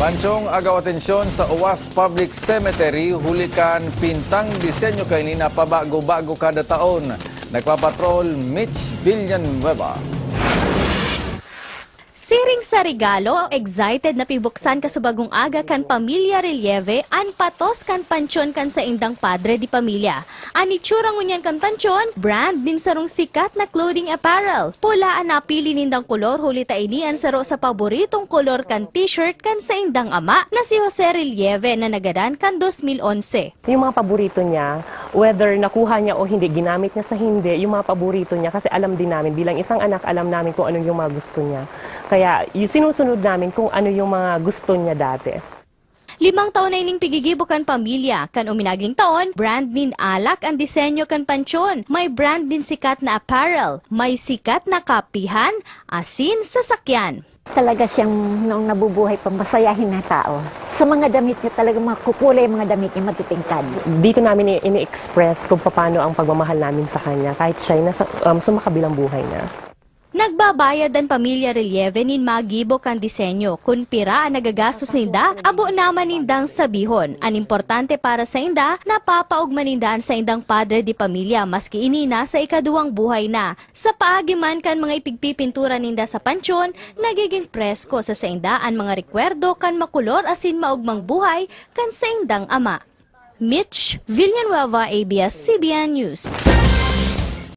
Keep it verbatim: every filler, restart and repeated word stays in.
Panchon, agaw atensyon sa Uwas Public Cemetery huli kan pintang disenyo kaini na pabago-bago kada taon. Nagpapatrol, Mitch Villanueva. Siring sa regalo, excited na pibuksan kasubagong aga kan pamilya Relieve an patos kan panchon kan saindang padre de pamilya. An itsura ngunyan kan panchon, brand nin sarong sikat na clothing apparel. Pula an napili nindang kolor huli ta ini an saro sa paboritong kolor kan t-shirt kan saindang ama na si Jose Relieve na nagadan kan dos mil onse. Yung mga paborito niya, whether nakuha niya o hindi, ginamit niya sa hindi, yung mga paborito niya, kasi alam din namin, bilang isang anak, alam namin kung ano yung mga gusto niya. Kaya yung sinusunod namin kung ano yung mga gusto niya dati. Limang taon na ining pigigibo kan pamilya. Kan uminaging taon, brand nin alak an disenyo kan panchon. May brand nin sikat na apparel, may sikat na kapihan, asin, sasakyan. Talaga siyang noong nabubuhay pa, masayahin na tao. Sa mga damit niya, talagang mga kukulay ang mga damit niya, matitingkad. Dito namin i- ini-express kung paano ang pagmamahal namin sa kanya kahit siya ay nasa um, sumakabilang buhay na. Nagbabayad an pamilya Relieve nin magibo kan disenyo. Kun pira an nagagastos ninda, abo naman nindang sabihon. An importante para sainda, napapaogma ninda an saindang padre de pamilya maski ini nasa ikaduwang buhay na. Sa paagi man kan mga ipigpipintura ninda sa panchon, nagiging presko sa sainda an mga rekwerdo kan makolor asin maogmang buhay kan saindang ama. Mitch Villanueva, A B S C B N News.